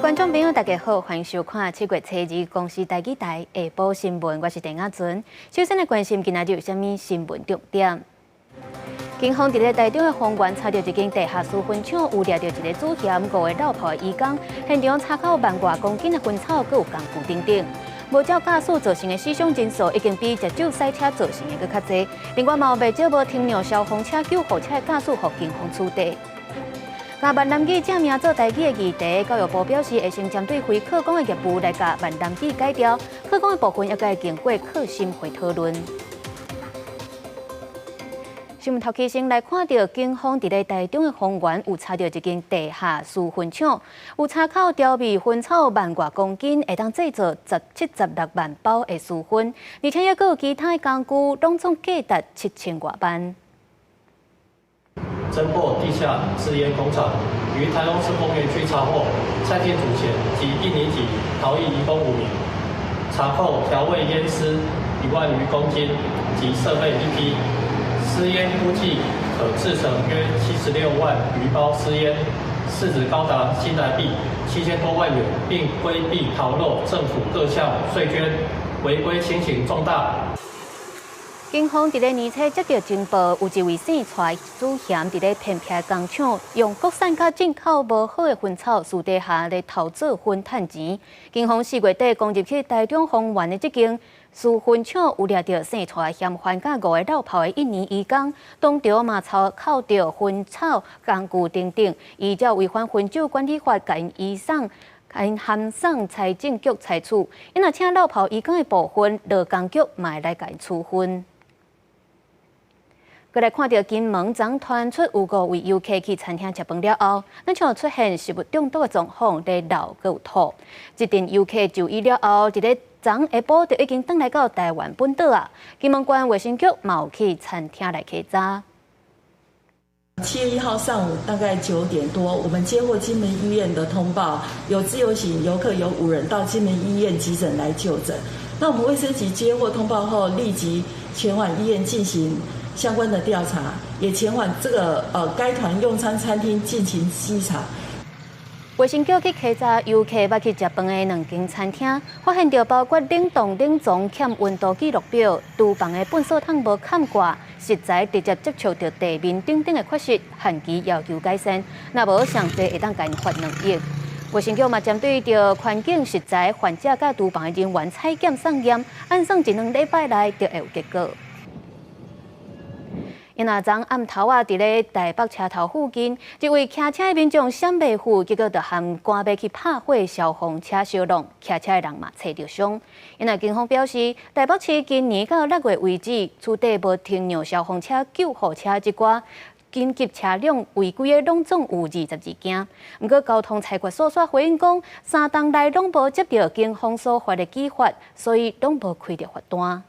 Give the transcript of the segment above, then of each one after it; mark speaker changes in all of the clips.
Speaker 1: 觀眾朋友，大家好，歡迎收看7月初2公視台語台下晡新聞，我是鄭亞純。首先來關心今仔日有啥物新聞重點。警方佇咧台中的豐原查著一間地下私薰廠，有掠著一个主嫌五个落跑的移工，現場查扣萬外公斤的薰草，閣有工具等等。無照駕駛造成的死傷人數已經比食酒駛車造成的閣較濟。另外，嘛有袂少無停讓消防車、救護車的駕駛，予警方處罰。共閩南語正名做台語的議題，教育部表示會先針對非課綱的業務來共閩南語改掉，課綱的部分猶閣會經過課審會討論。新聞頭起先來看著警方佇咧台中的豐原有查著一間地下私薰廠，有查扣調味薰草萬外公斤，會當製造17、16萬包的私薰，而且猶閣有其他的工具，攏總價值7000外萬。
Speaker 2: 偵破地下私煙工廠，於台中市豐原區查獲蔡姓主嫌及印尼籍逃逸移工5名，查扣調味煙絲1萬餘公斤及設備一批，私煙估計可製成約76萬餘包私煙，市值高達新台幣7000多萬元，並規避逃漏政府各項稅捐，違規情形重大。
Speaker 1: 警方佇咧年初接著情報，有一位姓蔡主嫌佇咧偏僻工廠，用國產佮進口無好的薰草，私底下咧偷做薰趁錢。警方4月底攻入去台中豐原的這間私薰廠，有掠著姓蔡嫌犯佮五个落跑的印尼移工，當場嘛查扣著薰草工具等等，依照違反薰酒管理法，共𪜶移送。𪜶函送財政局裁處，𪜶若請落跑移工的部分，勞工局嘛會來共𪜶處分。閣來看著金門昨傳出有五位遊客去餐廳食飯了後，若像出現食物中毒的狀況，咧漏閣有吐。這陣遊客就醫了後，佇咧昨下晡就已經轉來到台灣本島啊。金門縣衛生局嘛有去餐廳來稽查。
Speaker 3: 7月1號上午大概9點多，我們接獲金門醫院的通報，有自由行遊客有五人到金門醫院急診來就診。那我們衛生局接獲通報後，立即前往醫院進行相關的調查，也前往這個該團用餐餐廳進行稽查。
Speaker 1: 衛生局去稽查遊客捌去食飯的兩間餐廳，發現著包括冷凍冷藏欠溫度記錄表、廚房的糞掃桶無崁蓋、食材直接接觸著地面等等的缺失，限期要求改善。若無上濟會當共𪜶罰2億。衛生局嘛針對著環境食材、患者佮廚房的人員採檢送驗，按算一兩禮拜內就會有結果。𪜶若昨暗頭仔，佇咧台北車頭附近，一位騎車的民眾閃袂赴，結果就含趕欲去拍火消防車相挵，騎車的人嘛揣著傷。𪜶若警方表示，台北市今年到6月為止，處理無停讓消防車、救護車這寡緊急車輛違規的，攏總有22件。毋過交通裁決所煞回應講，3冬來攏無接著警方所發的舉發，所以攏無開著罰單。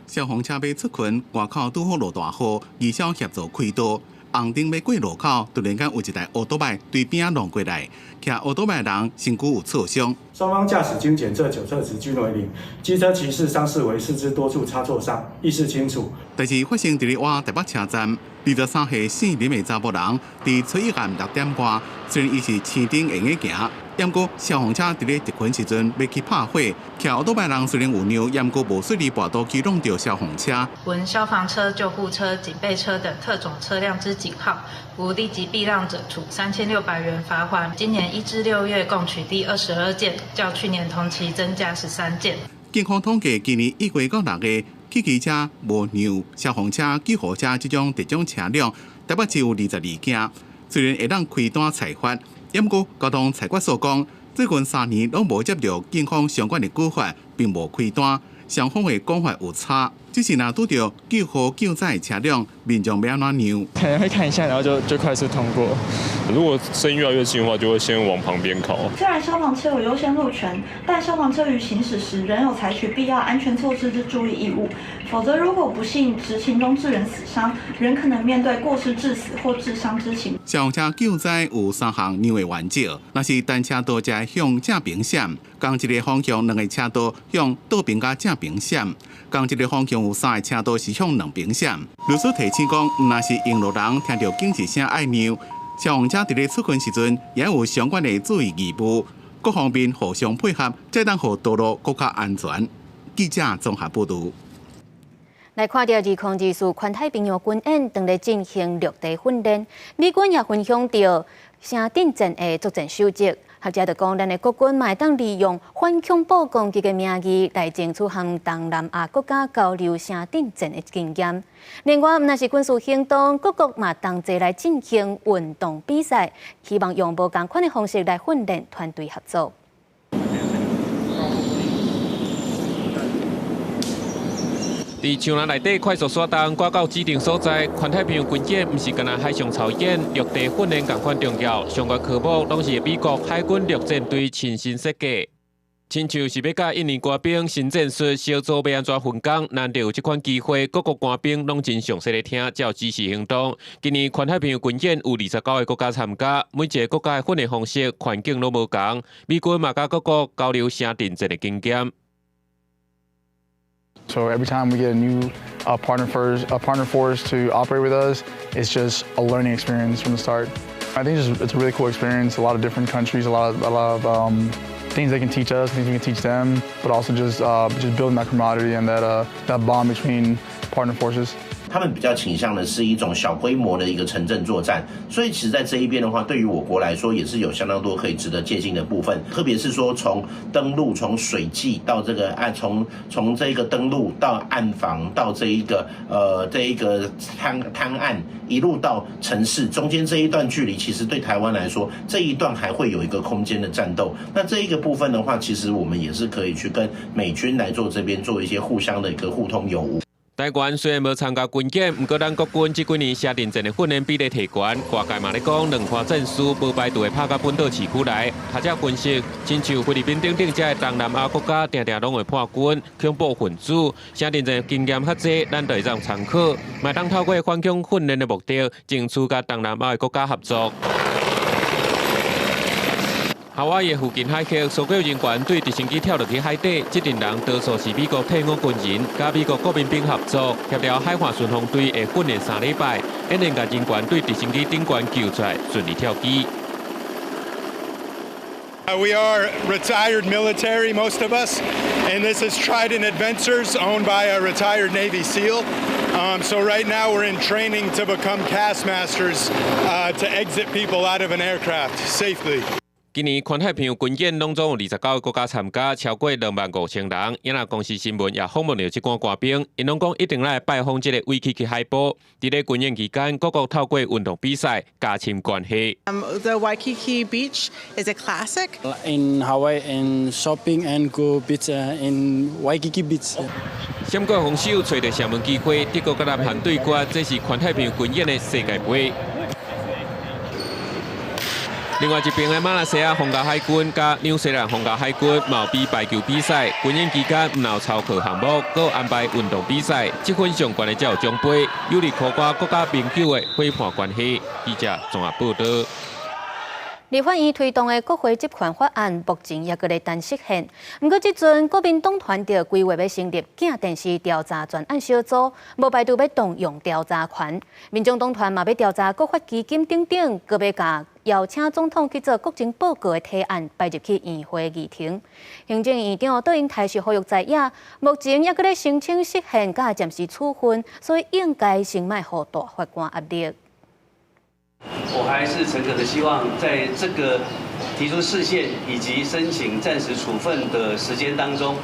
Speaker 4: 消防車欲出勤，外口拄好落大雨，義消協助開道。紅燈欲過路口，突然間有一台歐多拜對邊仔挵過來，騎歐多拜的人身軀有挫傷。
Speaker 5: 雙方駕駛經檢測酒測值均為零，機車騎士傷勢為四肢多處擦挫傷，意識清楚。
Speaker 4: 代誌發生佇咧倚台北車站，23歲姓林的查埔人，佇初一暗6點外，雖然伊是青燈會用行，毋過消防車佇咧入群時陣欲去拍火，騎歐多拜人雖然有讓，毋過無順利跋倒去挵著消防車。
Speaker 6: 聞消防車、救護車、警備車等特種車輛之警號，無立即避讓者，處3600元罰鍰。今年1至6月共取締22件，較去年同期增加13件。
Speaker 4: 警方統計，今年1月到6月，汽機車無讓消防車、救護車這種特種車輛，台北市有22件。雖然會當開單裁罰，毋過交通裁決所講，最近3年攏無接著警方相關的舉發，並無開單，雙方的講法有差。只是若拄著救護救災車輛，民眾欲按怎讓？
Speaker 7: 可能會看一下，然後就快速通過。
Speaker 8: 如果聲音越來越近的話，就會先往旁邊靠。
Speaker 9: 雖然消防車有優先路權，但消防車於行駛時仍有採取必要安全措施之注意義務。否則，如果不幸執勤中致人死傷，仍可能面對過失致死或致傷之刑。
Speaker 4: 消防車救災有三項讓的原則，若是單車道才向正邊閃，仝一个方向兩个車道向倒邊佮正邊閃，仝一个方向有三个車道是向兩邊閃。律師提醒講，毋但是用路人聽著警示聲愛讓，消防車佇咧出勤時陣，也有相關的注意義務，各方面互相配合，才當予道路閣較安全。記者綜合報導。
Speaker 1: 來看著2024環太平洋軍演正咧進行陸地訓練，美軍也分享著城鎮戰的作戰守則。學者就講，咱的國軍嘛會當利用反恐怖攻擊的名義來爭取和東南亞國家交流城鎮戰的經驗。另外，毋但是軍事行動，各國嘛同齊來進行運動比賽，希望用無仝款的方式來訓練團隊合作。
Speaker 10: 佇長廊內底快速刷動，掛到指定所在。環太平洋軍演毋是干焦海上操演，陸地訓練仝款重要。相關科目攏是美國海軍陸戰隊親身設計。親像是欲佮印尼官兵新戰術小組欲按怎分工，難得有這款機會，各國官兵攏真詳細咧聽，才有指示行動。今年環太平洋軍演有29個國家參加，每一個國家的訓練方式、環境攏無仝。美軍嘛佮各國交流城鎮戰的經驗。
Speaker 11: So every time we get a new partner force to operate with us, it's just a learning experience from the start. I think it's a really cool experience. A lot of different countries, a lot of things they can teach us, things we can teach them, but also just building that camaraderie and that bond between partner forces.
Speaker 12: 他們比較傾向的是一種小規模的一個城鎮作戰，所以其實在這一邊的話，對於我國來說也是有相當多可以值得借鑑的部分，特別是說從登陸、從水際到這個岸，從這個登陸到岸防到這一個灘岸，一路到城市中間這一段距離，其實對台灣來說，這一段還會有一個空間的戰鬥。那這一個部分的話，其實我們也是可以去跟美軍來做這邊做一些互相的一個互通有無。
Speaker 10: 台灣雖然無參加軍演，毋過咱國軍這幾年城鎮戰的訓練比例提懸，外界嘛咧講兩岸戰事無排除會拍到本島市區來。學者分析，親像菲律賓等等這个東南亞國家，定定攏會叛軍、恐怖分子，城鎮戰經驗較濟，咱就會當參考，嘛會當透過反恐訓練的目的，爭取佮東南亞的國家合作。夏威夷附近海域，搜救人員對直升機跳落去海底，這陣人多數是美國退伍軍人，佮美國國民兵合作，協調海岸巡防隊會訓練3禮拜，演練共人員對直升機頂懸救出來，順利跳機。
Speaker 13: We are retired military, most of us, and this is Trident Adventures, owned by a retired Navy SEAL. So right now we're in training to become cast masters to exit people out of an aircraft safely.
Speaker 10: 今年環太平洋軍演攏總有29個國家參加，超過25,000人。也若公視新聞也訪問著這寡官兵，𪜶攏講一定來拜訪這個威基基海埔。佇咧軍演期間，各國透過運動比賽加深關係。
Speaker 14: The Waikiki Beach is a classic.
Speaker 15: In Hawaii and shopping and go beach in Waikiki Beach.
Speaker 10: 閃過防守，揣著射門機會，德國佮南韓對決，這是環太平洋軍演的世界盃。另外一邊的馬來西亞皇家海軍佮紐西蘭皇家海軍嘛有比排球比賽，軍演期間毋但有操課項目，閣安排運動比賽，積分上懸的才有獎杯，有利擴闊國家盟友的夥伴關係。記者綜合報導。
Speaker 1: 立法院推動的國會職權法案，目前猶閣咧等釋憲。毋過這陣國民黨團就規劃欲成立鏡電視調查專案小組，無排除欲動用調查權。民眾黨團嘛欲調查國發基金等等，閣欲共邀請總統去做國情報告的提案擺入去院會議程。行政院長郭榮泰是呼籲在野，目前猶閣咧申請釋憲佮暫時處分，所以應該先莫予大法官壓力。
Speaker 16: 我還是誠懇的希望，在這個提出釋憲以及申請暫時處分的時間當中，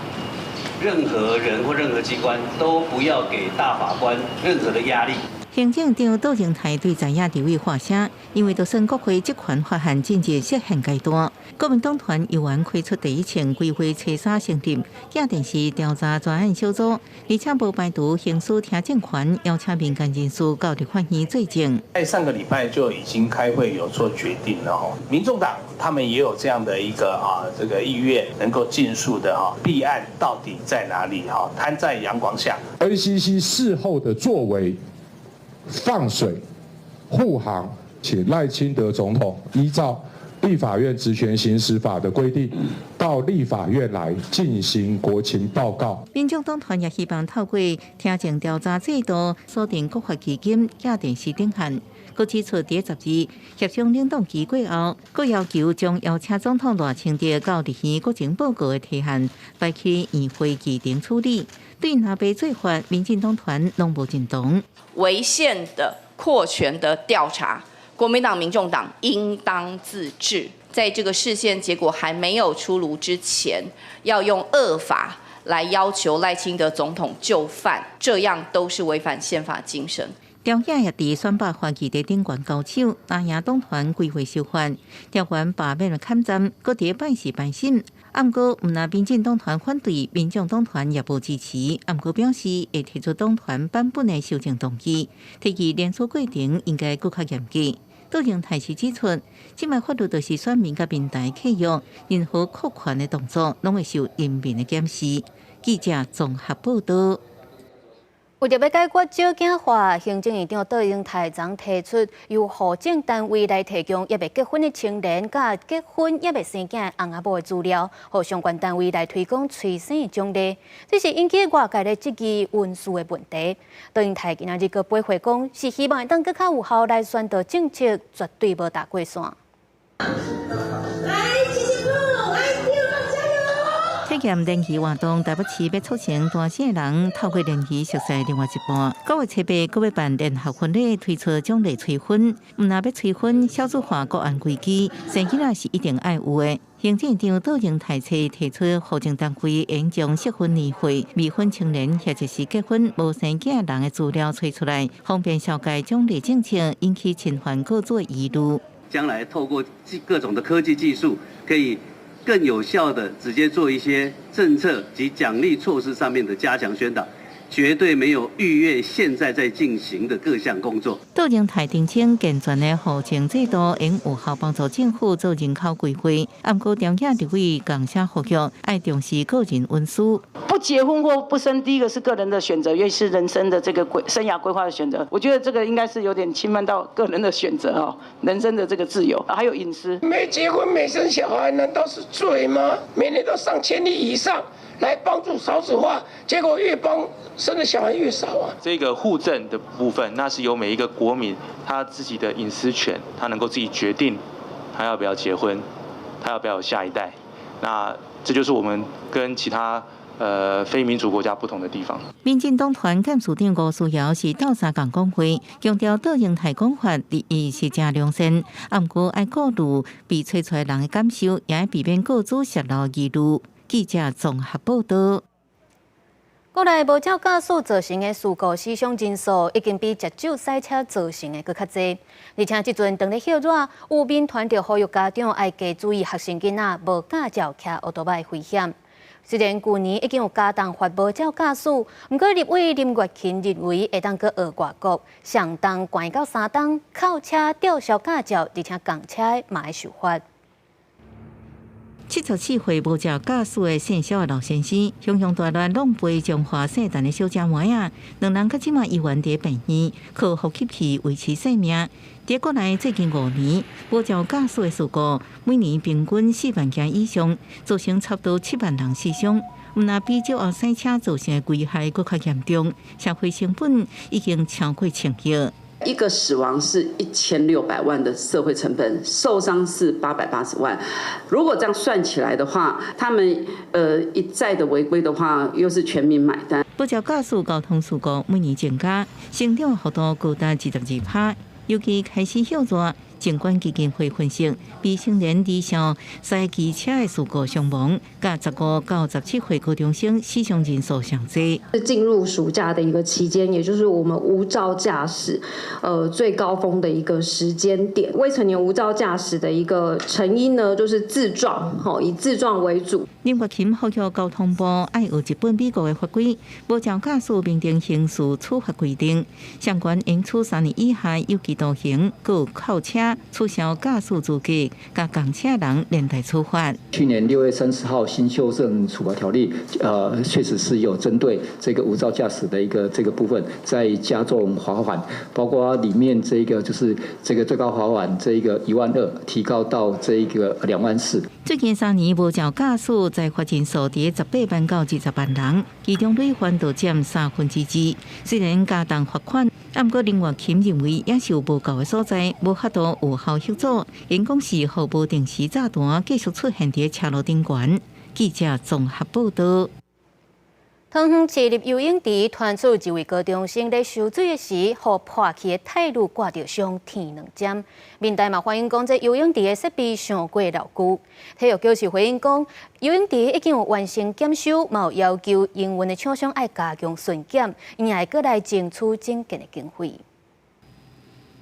Speaker 16: 任何人或任何機關都不要給大法官任何的壓力。
Speaker 17: 行政長郭榮泰對在野立委發聲，因為就算國會職權法案進入釋憲階段，國民黨團猶原開出第一槍，規劃初三成立鏡電視調查專案小組，而且無排除行使聽證權，邀請民間人士到立法院作證。
Speaker 18: 在上個禮拜就已經開會有做決定了哦，民眾黨他們也有這樣的一個這個意願，能夠盡速的弊案到底在哪裡哈，攤在陽光下。
Speaker 19: NCC 事後的作為。放水護航，請賴清德總統依照立法院職權行使法的規定，到立法院來進行國情報告。
Speaker 17: 民眾黨團也希望透過聽證調查制度，鎖定國發基金、鏡電視等案。閣指出，佇12協商冷凍期過後，閣要求將邀請總統賴清德到立院國情報告的提案擺去院會議程處理。對藍白做法，民進黨團攏無認同。
Speaker 20: 違憲的擴權的調查，國民黨、民眾黨應當自治。在這個釋憲結果還沒有出爐之前，要用惡法來要求賴清德總統就範，這樣都是違反憲法精神。
Speaker 17: 朝野也佇選罷法議題頂懸交手，藍營黨團規劃修法，調懸罷免的坎站，閣佇拜四辦審。毋過，毋但民進黨團反對，民眾黨團也無支持。毋過表示會提出黨團版本的修正動議，提議聯署過程應該閣較嚴格。杜榮泰是指出，這擺法律就是選民佮平台契約，任何擴權的動作，攏會受人民的檢視。記者綜合報道。
Speaker 1: 為著欲解決少子化，行政院長卓榮泰昨提出，由戶政單位來提供猶未結婚的青年，佮結婚猶未生囝的翁仔某的資料，予相關單位來推廣催生的獎勵。這是引起外界咧質疑文書的問題。卓榮泰今仔日閣回回講，是希望會當閣較有效來宣導政策，絕對無踏過線。
Speaker 21: 來，謝謝來，加油！
Speaker 17: 體驗聯誼活動，台北市欲促成單身的人透過聯誼熟似另外一半。九月初八，閣欲辦聯合婚禮，推出獎勵催婚。毋但欲催婚，少子化國安危機，生囡仔是一定愛有的。行政院長卓榮泰提出，戶政單位應將適婚年歲、未婚青年或者是結婚無生囝人的資料揣出來，方便紹介獎勵政策，引起侵犯個資的疑慮。
Speaker 16: 將來透過各種的科技技術，可以更有效的直接做一些政策及獎勵措施上面的加強宣導，絕對沒有逾越現在在進行的各項工作。
Speaker 17: 卓榮泰澄清健全的戶政制度，應有效幫助政府做人口規劃。毋過朝野立委共寫呼籲，愛重視個人隱私。
Speaker 22: 不結婚或不生，第一個是個人的選擇，也是人生的這個規生涯規劃的選擇。我覺得這個應該是有點侵犯到個人的選擇哦，人生的這個自由，還有隱私。
Speaker 23: 沒結婚沒生小孩，難道是罪嗎？每年都上千例以上來幫助少子化，結果越幫生的小孩越少啊。
Speaker 24: 這個戶政的部分，那是由每一個國民他自己的隱私權，他能夠自己決定他要不要結婚，他要不要有下一代。那這就是我們跟其他非民主國家不同的地方。
Speaker 17: 民進黨團幹事長吳思瑤是鬥相共講話，強調卓榮泰講法，立意是誠良善，毋過愛顧慮被揣出來人的感受，也愛避免個資洩露疑慮。記者綜合報道。
Speaker 1: 國內無照駕駛造成的事故死傷人數已經比食酒駛車造成的閣較濟，而且這陣當咧歇熱，有民團就呼籲家長愛加注意學生囡仔無駕照騎歐多擺的危險。雖然舊年已經有加重罰無照駕駛，毋過立委林月琴認為會當閣學外國，上重關到3冬，扣車吊銷駕照，而且共車的嘛會受罰。
Speaker 17: 74歲無照駕駛的姓蕭的老先生，雄雄大亂弄飛彰化聖誕的小姐妹仔，兩人到這馬猶原佇病院，靠呼吸器維持生命。佇國內最近5年，無照駕駛的事故，每年平均4萬件以上，造成差不多7萬人死傷。毋但比酒後駛車造成的危害閣較嚴重，社會成本已經超過1000億。
Speaker 25: 一個死亡是1600萬的社會成本，受傷是880萬。如果這樣算起來的話，他們一再的違規的話，又是全民買單。
Speaker 17: 無照駕駛交通事故每年增加，成長幅度高達22%，尤其開始歇熱，疾管基金會分析，未成年離校駛機車的事故傷亡，佮15到17歲高中生死傷人數上濟。
Speaker 26: 進入暑假的一個期間，也就是我們無照駕駛，最高峰的一個時間點。未成年無照駕駛的一個成因呢，就是自撞，以自撞為主。
Speaker 17: 林國琴呼籲交通部愛學日本、美國的法規，無照駕駛明定刑事處罰規定，相關應處3年以下有期徒刑，閣扣車、取消駕駛資格，佮共車人連帶處罰。
Speaker 27: 去年6月30號新修正處罰條例，確實是有針對這個無照駕駛的一個這個部分，在加重罰款，包括裡面這個就是這個最高罰款這個12000，提高到這個24000。
Speaker 17: 最近3年無照駕駛在罰人數佇18萬到20萬人，其中累犯就佔2/3。雖然加重罰款，啊，毋過林月琴認為也是有無夠的所在，無法度有效協助，𪜶講是予無定時炸彈繼續出現佇車路頂懸。記者綜合報道。
Speaker 1: 桃園市立游泳池傳出一位高中生咧游水的時，予破去的泰銭割著傷天兩針。民代嘛反映講，這游泳池的設備傷過老舊。體育局是回應講，游泳池已經有完成檢修，嘛有要求營運的廠商愛加強巡檢，𪜶也會閣來爭取整建的經費。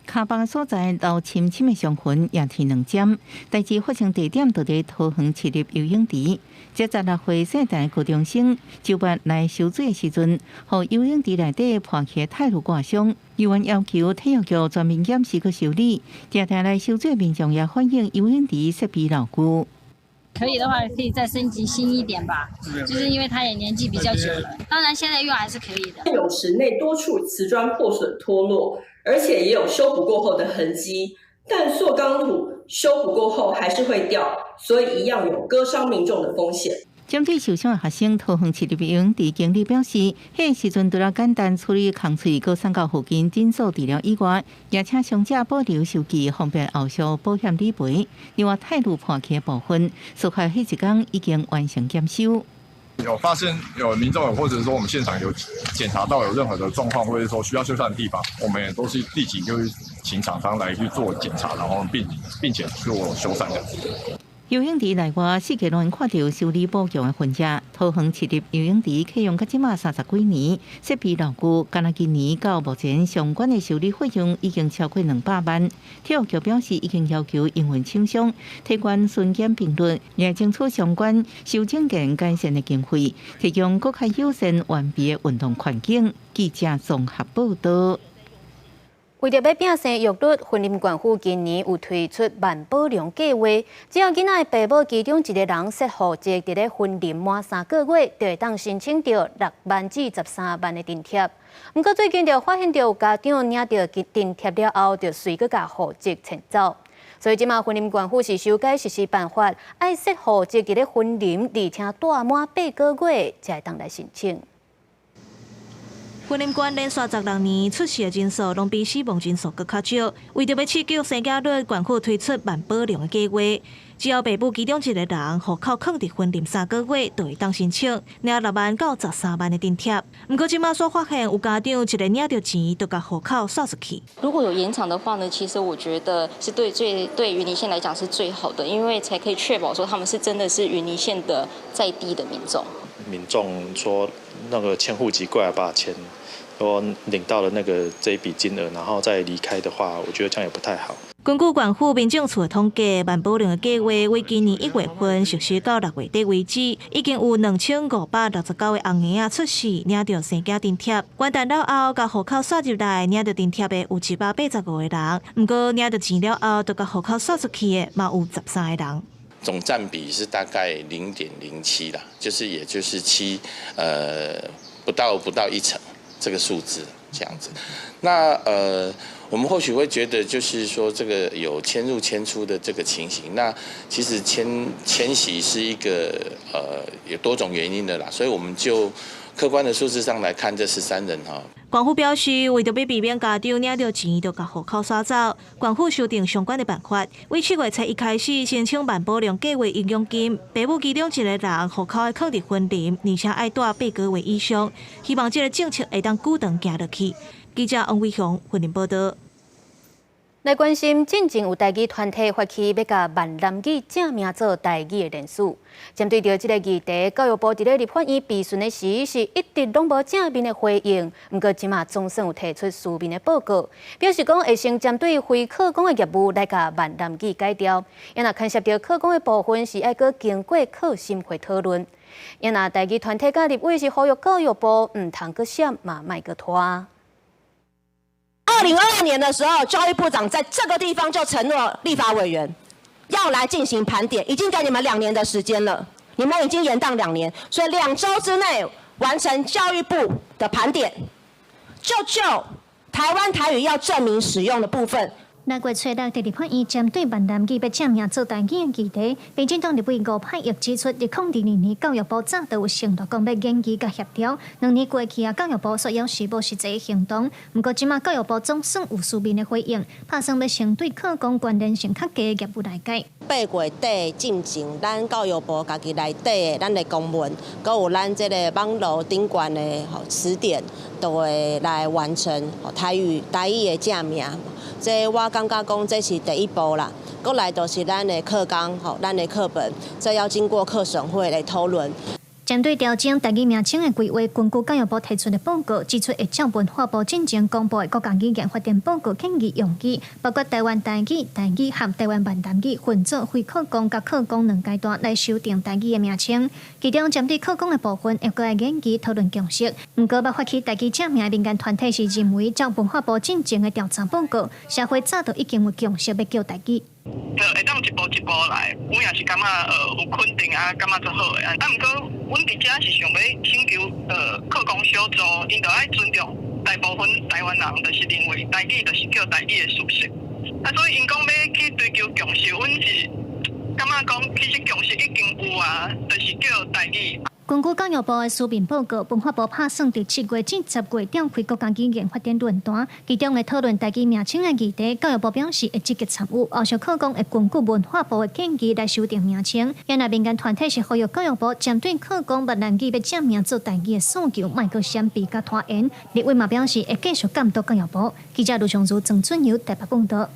Speaker 17: 跤脛所在留深深的傷痕，也天兩針。代誌發生地點就佇桃園市立游泳池。這16歲姓陳的高中生，周末來游水的時陣，予游泳池內底破去的泰銭割傷。議員要求體育局全面檢視佮修理。定定來游水民眾也反映游泳池設備老舊。
Speaker 2: 可以的話，可以再升級新一點吧，就是因為他也年紀比較久了。當然現在用還是可以的。
Speaker 3: 泳池內多處瓷磚破損脫落，而且也有修補過後的痕跡，但塑鋼土修補過後還是會掉，所以一樣有割傷民眾的風險。
Speaker 17: 針對受傷的學生，桃園市立游泳池經理表示，彼個時陣除了簡單處理空喙，閣送到附近診所治療以外，也請傷者保留收據，方便後續保險理賠。另外，泰銭破去的部分，事發彼一工已經完成檢修。
Speaker 5: 有發現有民眾有，或者說我們現場有檢查到有任何的狀況，或者說需要修繕的地方，我們也都是立即就是請廠商來去做檢查，然後並且做修繕的。
Speaker 17: 游泳池內外四界攏看著修理補強的痕跡。桃園市立游泳池啟用到這馬30幾年，設備老舊，干焦今年到目前相關的修理費用已經超過200萬。體育局表示，已經要求營運廠商提高巡檢頻率，也爭取相關修整建改善的經費，提供閣較友善完備的運動環境。記者綜合報道。
Speaker 1: 為著欲拚生育率，雲林縣府今年有推出萬寶龍計畫，只要囡仔的爸母其中一个人設戶籍佇咧雲林滿3個月，就會當申請著6萬至13萬的津貼。毋過最近就發現著有家長領著津貼了後，就隨閣共戶籍遷走。所以這馬雲林縣府是修改實施辦法，愛設戶籍佇咧雲林，而且住滿8個月，才會當來申請。
Speaker 6: 雲林縣連續16年出世的人數攏比死亡人數閣較少，為著欲刺激生囝率，縣府推出萬寶龍的計劃。只要爸母其中一个人戶口囥佇雲林3個月，就會當申請領6萬到13萬的津貼。毋過這馬煞發現有家長一个領著錢，就共戶口徙出去。
Speaker 7: 如果有延長的話呢，其實我覺得是對最對雲林縣來講是最好的，因為才可以確保說他們是真的是雲林縣的在地的民眾。
Speaker 24: 民眾說那個遷戶籍過來把錢說領到了那個這一筆金額，然後再離開的話，我覺得這樣也不太好。
Speaker 6: 根據縣府民政處的統計，萬寶龍的計劃為今年1月份實施到6月底為止，已經有2569個紅嬰仔出世領著生囝津貼。元旦了後，共戶口徙入來領著津貼的有185個人，毋過領著錢了後，就共戶口徙出去的嘛有13個人。
Speaker 8: 總佔比是大概0.07啦，就是也就是七，不到一成這個數字這樣子。那我們或許會覺得就是說這個有遷入遷出的這個情形，那其實遷徙是一個有多種原因的啦，所以我們就客觀的數字上來看，這13人哈。
Speaker 6: 縣府表示，為著欲避免家長領著錢就共戶口徙走，縣府修訂相關的辦法。為7月初一開始申請萬寶龍計劃營養金，爸母其中一個人戶口愛囥佇雲林，而且愛住8個月以上。希望這个政策會當久長行落去。記者王偉雄雲林報道。
Speaker 1: 來關心，進前有台語團體發起欲共閩南語正名做台語的連署。針對著這个議題，教育部佇咧立法院備詢的時，是一直攏無正面的回應。毋過這馬總算有提出書面的報告，表示講會先針對非課綱的業務來共閩南語改掉。也若牽涉著課綱的部分，是愛閣經過課審會討論。也若台語團體佮立委是呼籲教育部毋通閣閃嘛，莫閣拖。
Speaker 9: 2022年的時候，教育部長在這個地方就承諾立法委員要來進行盤點，已經給你們2年的時間了，你們已經延宕2年，所以2週之內完成教育部的盤點，就台灣台語要正名使用的部分。
Speaker 4: 6月初六，立法院针对闽南语欲正名做台语的议题，民进党立委吴霈翼指出，2022年教育部早就有承诺讲欲研究佮协调，2年过去啊，教育部煞犹是无实际行动。毋过这马教育部总算有书面的回应，拍算欲先对课纲关联性较低的业务来改。
Speaker 9: 8月底进前，咱教育部家己内底的咱的公文，阁有咱这个网路顶悬的词典，都会来完成台语台语的正名。这我感觉讲这是第一步啦，阁来就是咱的课纲吼，咱的课本，这要经过课审会来讨论。
Speaker 4: 针对调整台语名称的规划，根据教育部提出的报告指出，会照文化部进前公布的国家语言发展报告建议用语，包括台湾台语、台语和台湾闽南语分做非课纲佮课纲两阶段来修订台语的名称。其中针对课纲的部分，会阁来研究讨论共识。毋过，欲发起台语正名的民间团体是认为，照文化部进前的调查报告，社会早就已经有共识欲叫台语。
Speaker 10: 就会当一步一步来，阮也是感觉有肯定啊，感觉足好的。啊，毋过阮伫遮是想欲请求课纲小组，𪜶著爱尊重大部分台湾人，就是认为台语就是叫台语的事实。啊，所以𪜶讲欲去追求共识，阮是感觉讲其实共识已经有啊，就是叫台语。
Speaker 4: 根据教育部的书面报告，文化部拍算伫7月至10月召开国家语言发展论坛，其中会讨论台语名称的议题。教育部表示会积极参与，后续课纲会根据文化部的建议来修订名称。原来民间团体是呼吁教育部针对课纲闽南语欲正名做台语的诉求，莫阁闪避佮拖延。立委嘛表示会继续监督教育部。记者卢尚如、曾俊友台北报道。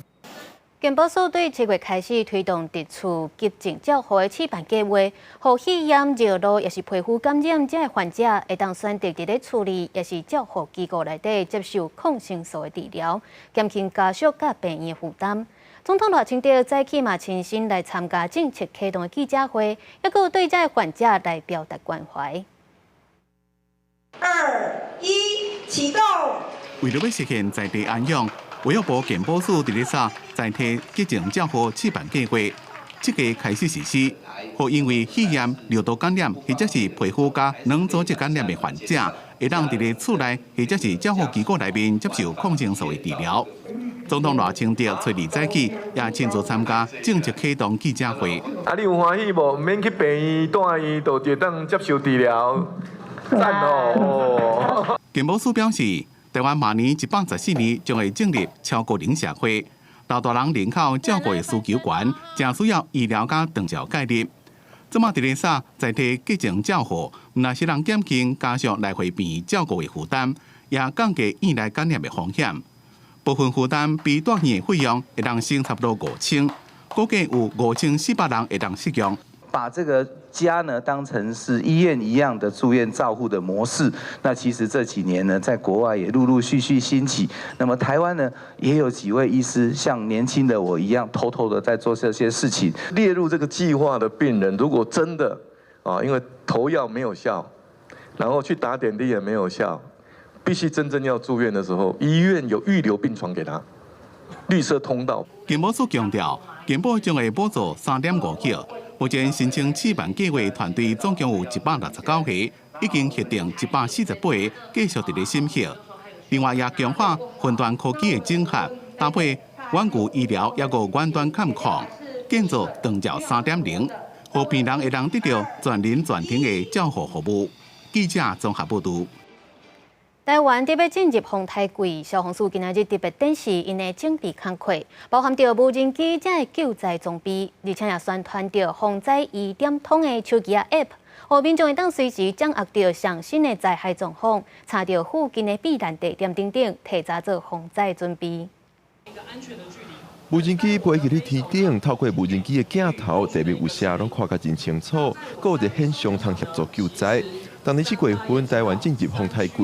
Speaker 1: 健保署对7月开始推动伫厝急症照护的试办计划，予肺炎、尿路抑是皮肤感染这的患者，会当选择伫咧厝里，抑是照护机构内底接受抗生素的治疗，减轻家属佮病院的负担。总统赖清德早起嘛亲身来参加政策启动的记者会，犹阁对这的患者来表达关怀。
Speaker 21: 二一，启动。
Speaker 11: 为了欲实现在地安养，卫福部健保署伫咧早在地急症照护试办计划，这个开始实施，予因为肺炎、尿道感染或者是皮肤佮软组织感染的患者，会当伫咧厝内或者是照护机构内面接受抗生素的治疗。总统赖清德初二早起也亲自参加政策启动记者会。
Speaker 12: 啊，你有欢喜无？毋免去病院蹛院，就会当接受治疗，赞哦！
Speaker 11: 健保署表示，台湾明年114年将会进入超高龄社会，老大人人口照顾的需求悬，诚需要医疗佮长照介入。这马伫咧早在地急症照护，毋但是能减轻家属来回病院照顾的负担，也降低院内感染的风险。部分负担比蹛院的费用会当省差不多5000，估计有5400人会当适用。
Speaker 13: 把这个家呢当成是医院一样的住院照护的模式，那其实这几年呢，在国外也陆陆续续兴起。那么台湾呢，也有几位医师像年轻的我一样，偷偷的在做这些事情。
Speaker 12: 列入这个计划的病人，如果真的啊，因为投药没有效，然后去打点滴也没有效，必须真正要住院的时候，医院有预留病床给他，绿色通道。
Speaker 11: 健保署强调，健保将会补助3.5亿。目前申请试办计划团队总共有169个，已经核定148个继续伫咧审核。另外，也强化云端科技的整合，搭配远距医疗，抑阁远端监控，建造长照3.0，予病人会当得到全人全程的照护服务。记者综合报道。
Speaker 1: 台湾伫欲进入风台季，消防署今仔日特别展示𪜶的整备工课，包含著无人机这的救灾装备，而且也宣传著防灾疑点通的手机仔 App，予民众会当随时掌握著上新的灾害状况，查著附近的避难地点等等，提早做防灾准备。
Speaker 14: 无人机飞佇咧天顶，透过无人机的镜头，地面有啥拢看甲真清楚，阁有一个现场通协助救灾。当年7月份，台湾进入风台季，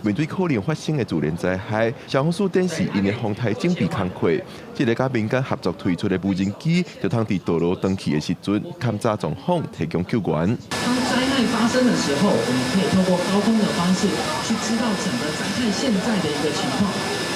Speaker 14: 面对可能发生的自然灾害，消防署展示𪜶的风台整备工课。这个佮民间合作推出的无人机，就通伫道路断去的时阵，勘查状况，提供救援。
Speaker 15: 当灾害发生的时候，我们可以透过高空的方式去知道整个灾害现在的一个情况。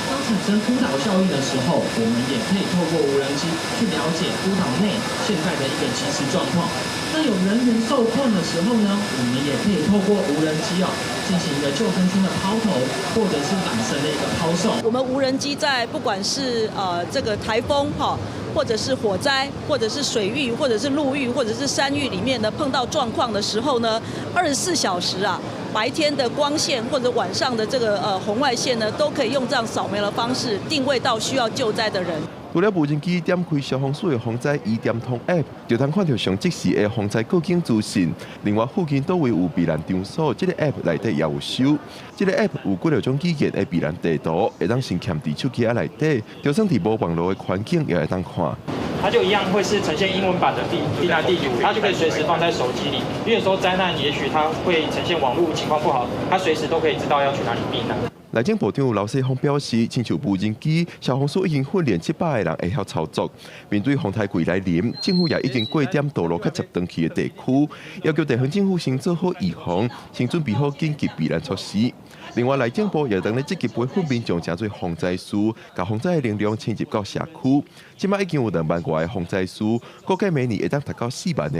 Speaker 15: 当产生孤岛效应的时候，我们也可以透过无人机去了解孤岛内现在的一个即时状况。那有人員受困的時候呢，我們也可以透過無人機哦，進行一個救生圈的拋投，或者是纜繩的一個拋送。
Speaker 16: 我們無人機在不管是這個颱風哈，或者是火災，或者是水域，或者是陸域，或者是山域裡面呢，碰到狀況的時候呢，24小時啊，白天的光線或者晚上的這個紅外線呢，都可以用這樣掃描的方式定位到需要救災的人。
Speaker 14: 除了無人機點開消防署的防災醫點通 App，就通看著上即時的防災告警資訊。另外，附近佗位有避難場所，這個 App 內底也有收。這個 App 有幾落種語言的避難地圖，會當先嵌佇手機仔內底，就算佇無網路的環境也會當看。
Speaker 18: 它就一樣會是呈現英文版的避難地圖，它就可以隨時放在手機裡。因為有時候災難，也許它會呈現網路情況不好，它隨時都可以知道要去哪裡避難。
Speaker 14: 內政部長劉世鋒表示，親像無人機，消防署已經訓練700個人會曉操作。面對風台季來臨，政府也已經過點道路較捷斷去的地區，要求地方政府先做好預防，先準備好緊急避難措施。另外，內政部也當咧積極培訓民眾，成做防災士，共防災的能量遷入到社區。這擺已經有2萬外個防災士，估計明年會當達到4萬個，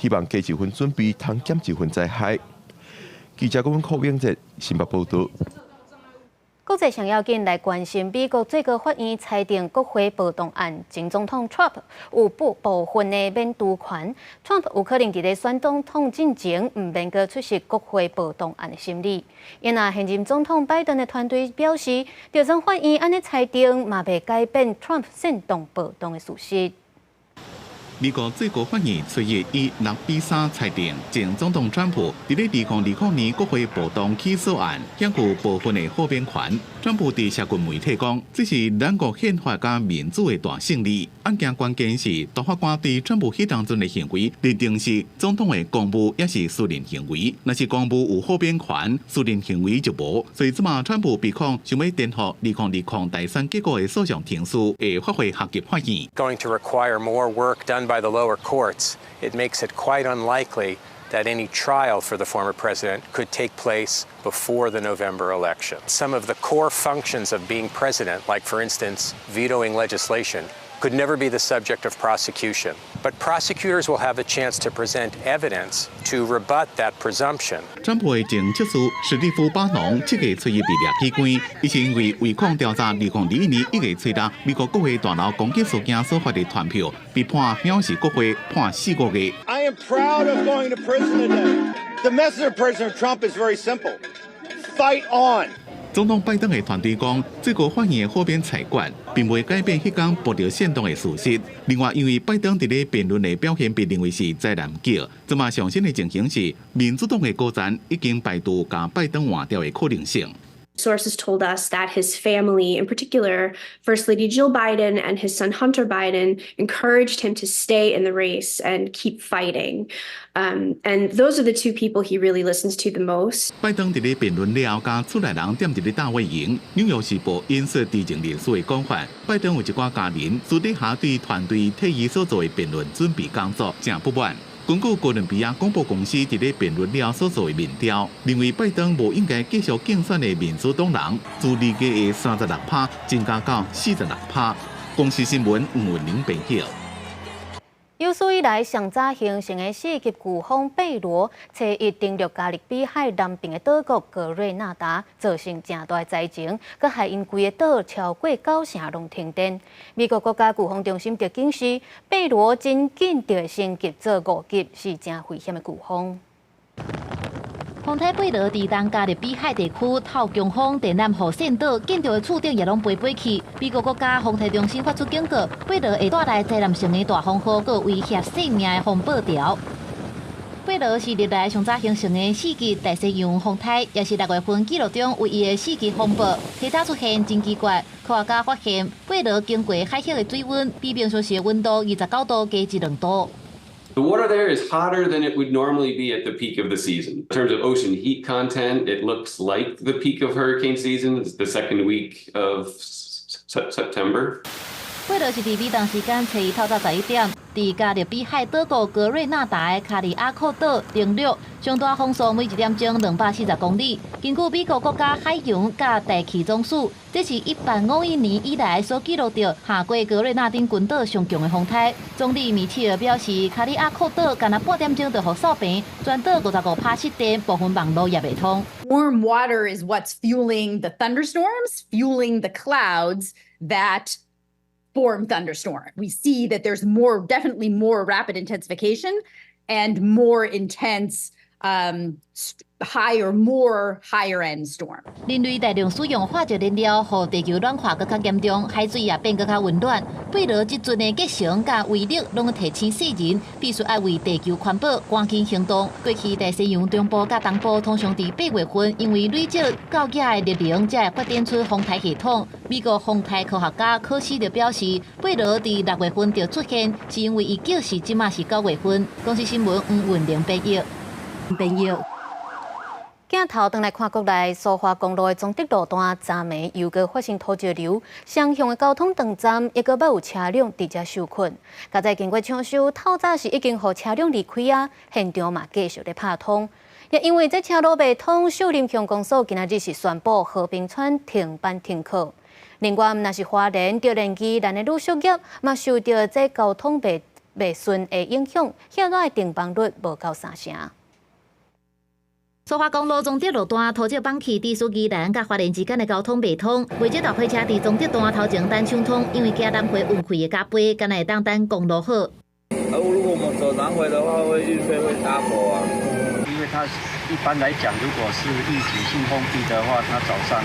Speaker 14: 希望加一份準備，通減一份災害。記者郭柯永哲新北報道。
Speaker 1: 國際上要緊來關心，美國最高法院裁定國會暴動案，前總統 Trump 有部分的免除權。Trump 有可能佇咧選總統進前，毋免閣出席國會暴動案的審理。因若現任總統拜登的團隊表示，就算法院按呢裁定，嘛袂改變 Trump 煽動暴動的事實。
Speaker 11: 美國最高法院初一以6比3裁定，前總統川普佇咧2020年國會暴動起訴案，享有部分的豁免權。川普佇社群媒體講，這是咱國憲法佮民主的大勝利。案件關鍵是大法官對川普彼當陣的行為認定是總統的公務，抑是私人行為。若是公務有豁免權，私人行為就無。所以這馬川普被控想欲顛覆2020大選結果的訴訟程序，會發回下級法院。
Speaker 19: Going to require more work done by the lower courts. It makes it quite unlikely that any trial for the former president could take place before the November election. Some of the core functions of being president, like, for instance, vetoing legislation, could never be the subject of prosecution. But prosecutors will have a chance to present evidence to rebut that presumption.
Speaker 11: 川普的前律師史蒂夫·巴農七月初一被掠去關，伊是因為違抗調查2021年1月初六美國國會大樓攻擊事件所發的傳票，被判藐視國會判4個月。
Speaker 21: I am proud of going to prison today. The message of President Trump is very simple. Fight on.
Speaker 11: 總統拜登的團隊講，最高法院的豁免裁決，並袂改變彼工暴力煽動的事實。另外，因為拜登佇咧辯論的表現被認為是災難級，這馬上新的情形是，民主黨的高層已經排除共拜登換掉的可能性。
Speaker 20: Sources told us that his family, in particular, First Lady Jill Biden and his son Hunter Biden, encouraged him to stay in the race and keep fighting. And those are the two people he really listens to the most.
Speaker 11: 拜登佇咧辯論了後，共厝內人踮佇咧大衛營。紐約時報引述知情人士的講法，拜登有一寡家人私底下對團隊替伊所做的辯論準備工作誠不滿。根據哥倫比亞廣播公司佇咧辯論了所做的民調，認為拜登無應該繼續競選的民主黨人，自2月的36趴增加到46趴。公視新聞吳文玲編譯。
Speaker 1: 有史以來上早形成的四級颶風貝羅，初一登陸加勒比海南邊的島國格瑞納達，造成誠大災情，閣害𪜶規个島超過九成攏停電。美國國家颶風中心就警示，貝羅真緊就會升級做5級，是誠危險的颶風。
Speaker 22: 風颱貝羅佇東加勒比海地區透強風，電纜予線倒，建築的厝頂也攏飛飛去。美國國家風颱中心發出警告，貝羅會帶來災難性的大風雨，閣威脅性命的風暴潮。貝羅是歷來上早形成的四級大西洋風颱，也是6月份記錄中唯一的四級風暴。提早出現真奇怪，科學家發現貝羅經過海峽的水溫比平常時的溫度29度加一兩度。
Speaker 24: The water there is hotter than it would normally be at the peak of the season. In terms of ocean heat content, it looks like the peak of hurricane season, the second week of September.
Speaker 22: 貝羅是佇美東時間初一透早11點，佇佇加勒比海島國格瑞納達的卡里亞克島登陸，上大風速每一點鐘240公里。根據美國國家海洋佮大氣總署，這是1851年以來所記錄著下過格瑞納丁群島上強的風颱。總理米切爾表示，卡里亞克島干焦半點鐘就予掃平，全島55%失電，部分網路也袂通。
Speaker 2: Warm water is what's fueling the thunderstorms, fueling the clouds that form thunderstorm. We see that there's more, definitely more rapid intensification and more intense, higher, more higher end storm.
Speaker 22: 人類大量使用化石燃料，予地球暖化閣較嚴重，海水也變閣較溫暖。貝羅這陣的結成佮威力，攏提醒世人必須愛為地球環保趕緊行動。過去大西洋中部佮東部通常佇8月份，因為累積夠額的熱能，才會發展出風颱系統。美國風颱科學家科斯就表示，貝羅佇6月份就出現，是因為伊叫時這馬是9月份。公視新聞黃文玲編譯。編譯。
Speaker 1: 鏡頭轉來看國內蘇花公路的彰德路段，昨暝又閣發生土石流，雙向的交通斷站，抑閣捌有車輛佇遮受困。佳哉經過搶修，透早時已經予車輛離開啊，現場嘛繼續咧拍通。也因為這車路袂通，秀林鄉公所今仔日是宣布和平村停班停課。另外，若是花蓮、竹連宜蘭的旅宿業，嘛受著這交通袂順的影響，歇熱的訂房率無夠三成。
Speaker 22: 蘇花公路彰德路段土石崩去，致使宜蘭佮花蓮之間的交通袂通。袂少大貨車佇彰德段頭前等搶通，因為驚南迴運氣會加倍，敢若會當等公路好。
Speaker 3: 啊，如果我們走南迴的話，會運費會 double 啊。
Speaker 5: 因為它一般來講，如果是預警性封閉的話，它早上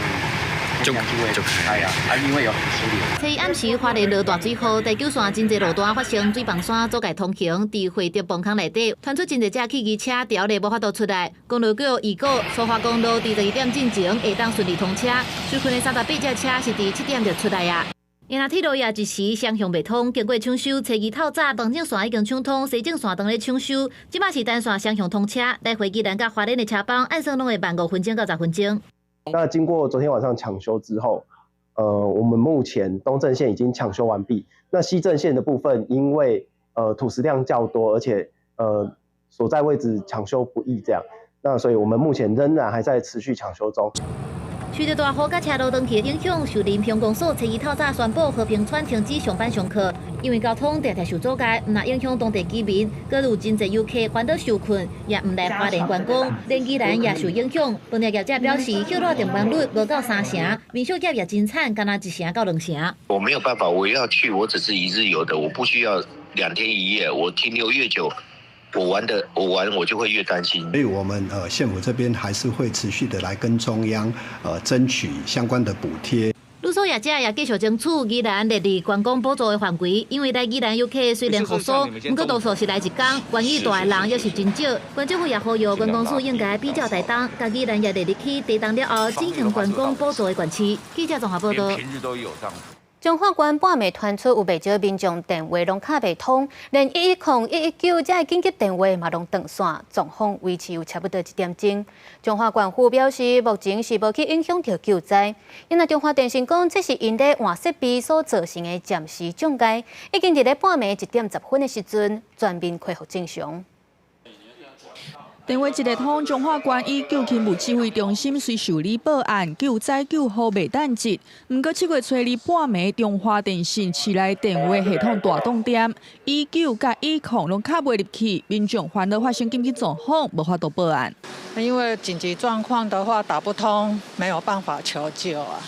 Speaker 5: 就就會開啊，啊，因為有土石流。
Speaker 22: 初一暗時花蓮落大水雨，台九線真濟路段發生水崩山阻礙通行，佇惠德崩坑內底，傳出真濟隻汽機車牢咧無法度出來。公路局預告，蘇花公路佇12點進前會當順利通車，受困的38隻車是佇7點就出來啊。因為鐵路也一時雙向袂通，經過搶修，初二透早東正線已經搶通，西正線當咧搶修，這馬是單線雙向通車，來回宜蘭佮花蓮的車班，按算攏會慢5分鐘到10分鐘。
Speaker 23: 那經過昨天晚上搶修之後，我們目前東正線已經搶修完畢。那西正線的部分，因為土石量較多，而且所在位置搶修不易，這樣，那所以我們目前仍然還在持續搶修中。
Speaker 22: 受著大雨佮車路斷去的影響，秀林鄉公所初二透早宣布和平村停止上班上課，因為交通定定受阻礙，毋但影響當地居民，閣有真濟遊客煩惱受困，也毋來花蓮觀光，連宜蘭也受影響。飯店業者表示，歇熱訂房率無夠三成，民宿業也真慘，干焦一成到兩成。
Speaker 25: 我沒有辦法，我要去，我只是一日遊的，我不需要2天1夜，我停留越久，我玩的我玩我就會越擔心。
Speaker 26: 所以我們縣府這邊還是會持續的來跟中央爭取相關的補貼。
Speaker 22: 旅宿業者也繼續爭取宜蘭列入觀光補助的範圍，因為來宜蘭遊客雖然復甦，毋過多數是來一工，願意蹛的人猶是真少。縣政府也呼籲觀光署應該比照台東，共宜蘭也列入去台東了後進行觀光補助的縣市。記者綜合報道。
Speaker 27: 平日都有這樣。
Speaker 1: 彰化縣半暝傳出有袂少民眾電話攏敲袂通，連110、119這个緊急電話嘛攏斷線，狀況維持有差不多一點鐘。彰化縣府表示，目前是無去影響著救災。因為中華電信講，這是𪜶咧換設備所造成的暫時障礙，已經佇咧半暝1點10分的時陣全面恢復正常。
Speaker 28: 電話一會通，彰化縣以救勤部指揮中心隨受理報案，救災救護袂等值。毋過7月初二半暝，中華電信市內電話系統大斷電，119佮110攏敲袂入去，民眾煩惱發生緊急狀況，無法度報案。
Speaker 29: 因為緊急狀況的話打不通，沒有辦法求救啊。